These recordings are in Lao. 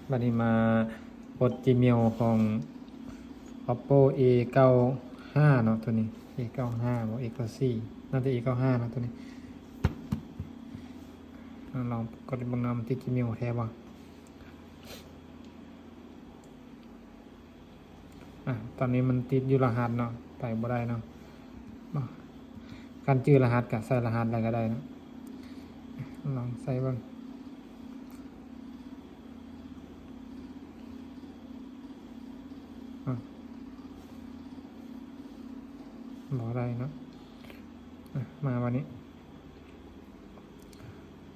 ບັດນີ້ມາກົດ Gmail ຂອງ Oppo ເອ ເກົ້າ ຫ້າ ເນາະ ໂຕນີ້ ເອ ເກົ້າ ຫ້າ ບໍ່ ເອ ເກົ້າ ສີ່ ໜ້າຈະ ເອ ເກົ້າ ຫ້າ ເນາະ ໂຕນີ້. ລອງກົດເບິ່ງເນາະ ມັນຕິດ Gmail ແທ້ບໍ່. ອາ ຕອນນີ້ມັນຕິດຢູ່ລະຫັດເນາະ ໄປບໍ່ໄດ້ເນາະ. ຄັນຈື່ລະຫັດກະໃສ່ລະຫັດໃດກະໄດ້ເນາະ. ລອງໃສ່ເບິ່ງ. ອາ ບໍ່ໄດ້ເນາະ. ອາ ມາບັດນີ້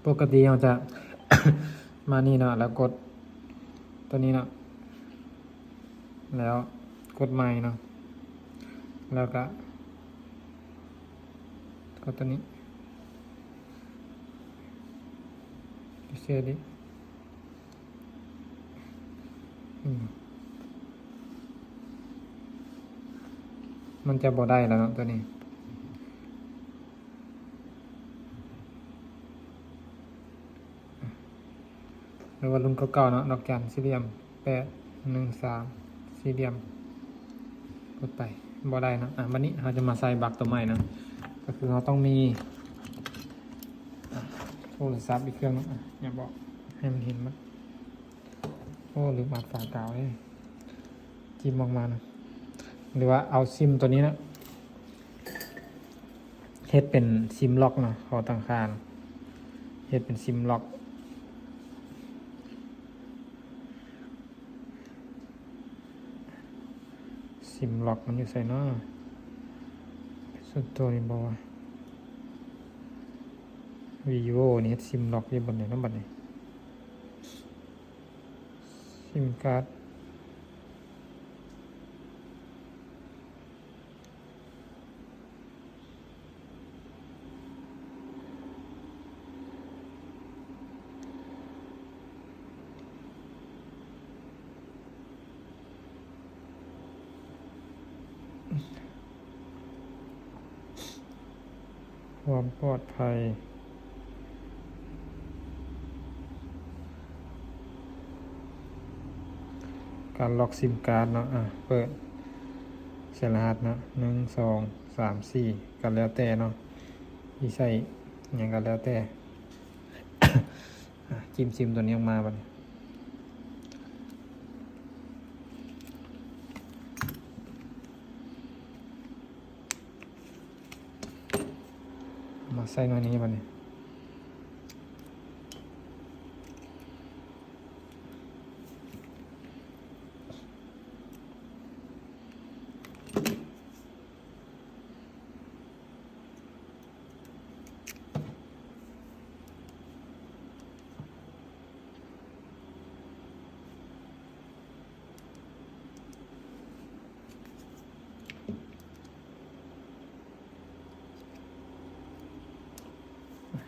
ປົກກະຕິເຮົາຈະມານີ້ເນາະ ແລ້ວກົດໂຕນີ້ເນາະ ແລ້ວກົດໃໝ່ເນາະ ແລ້ວກະກົດໂຕນີ້ ເຊຟນີ້. ອືມ ມັນຈະບໍ່ໄດ້ແລ້ວເນາະ ໂຕນີ້. ຫຼືວ່າລຸ້ນເກົ່າໆເນາະ ດອກຈັນ ສີ່ຫຼ່ຽມ ແປດ ໜຶ່ງ ສາມ ສີ່ຫຼ່ຽມ ກົດໄປ ບໍ່ໄດ້ເນາະ. ອາ ບັດນີ້ເຮົາຈະມາໃສ່ບັກໂຕໃໝ່ເນາະ ກະຄືເຮົາຕ້ອງມີ ອາ ໂທລະສັບອີກເຄື່ອງໜຶ່ງ. ອາ ຢ່າບອກໃຫ້ມັນເຫັນໝົດ. ໂອ້ ລືມອັດຝາກາວເດ້. ຈິ້ມອອກມານະ ຫຼືວ່າເອົາຊິມໂຕນີ້ນະ ເຮັດເປັນຊິມລັອກນະ ເຂົາຕັ້ງຄ່ານະ ເຮັດເປັນຊິມລັອກ. ຊິມລັອກມັນຢູ່ໃສເນາະ? ສ່ວນໂຕນີ້ບໍ່ວ່າ ວິດີໂອນີ້ເຮັດຊິມລັອກຢູ່ບ່ອນໃດເນາະບັດນີ້? ຊິມກາດ ຄວາມປອດໄພ ການລັອກຊິມກາດເນາະ. ອາ ເປີດ ໃສ່ລະຫັດເນາະ ໜຶ່ງ ສອງ ສາມ ສີ່ ກະແລ້ວແຕ່ເນາະ ຊິໃສ່ຫຍັງກະແລ້ວແຕ່. ອາ ຈິ້ມຊິມໂຕນີ້ອອກມາບັດນີ້ ມາໃສ່ໜ່ວຍນີ້ບັດນີ້.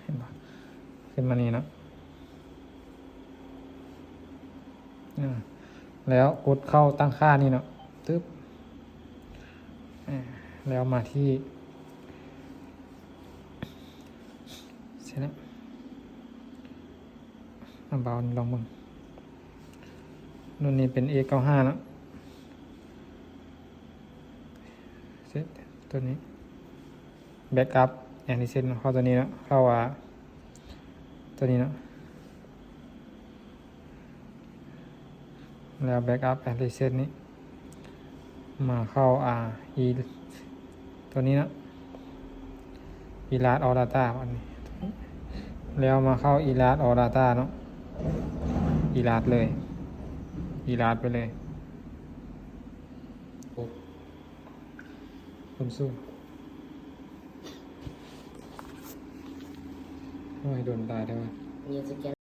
ເຫັນບໍ່? ຂຶ້ນມານີ້ເນາະ ອາ ແລ້ວກົດເຂົ້າຕັ້ງຄ່ານີ້ເນາະ ຕຶບ ອາ ແລ້ວມາທີ່ ເສັດແລ້ວ. ອາ ເບົານີ້ລອງເບິ່ງ ໂຕນີ້ເປັນ ເອ ເກົ້າ ຫ້າ ເນາະ ເສັດ ໂຕນີ້ backup and reset ເນາະ ເຂົ້າໂຕນີ້ເນາະ ເຂົ້າ ອາ ໂຕນີ້ເນາະ ແລ້ວ backup and reset ນີ້ ມາເຂົ້າ ອາ ອີ ໂຕນີ້ເນາະ erase all data ອັນນີ້ ແລ້ວມາເຂົ້າ erase all data ເນາະ erase ເລີຍ erase ໄປເລີຍ. ໂອ້ ຄົນສູ້ ໂອ້ຍ ໂດນຕາຍແທ້ວ່າ.